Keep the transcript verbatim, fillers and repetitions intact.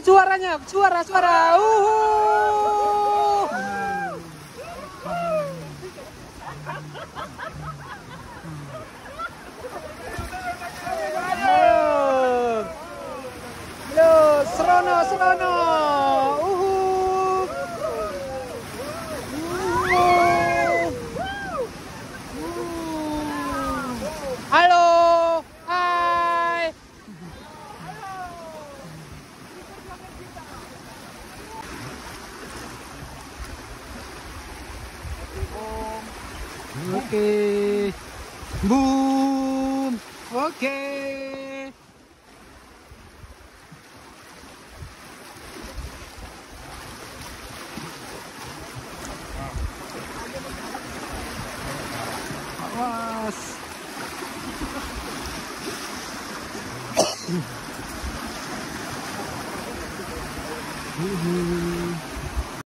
Suaranya, suara, suara. Uhu. Halo. Halo, serono, serono. Uhu. Uhu. Halo. Hai. Oke. Boom. Oke. Awas.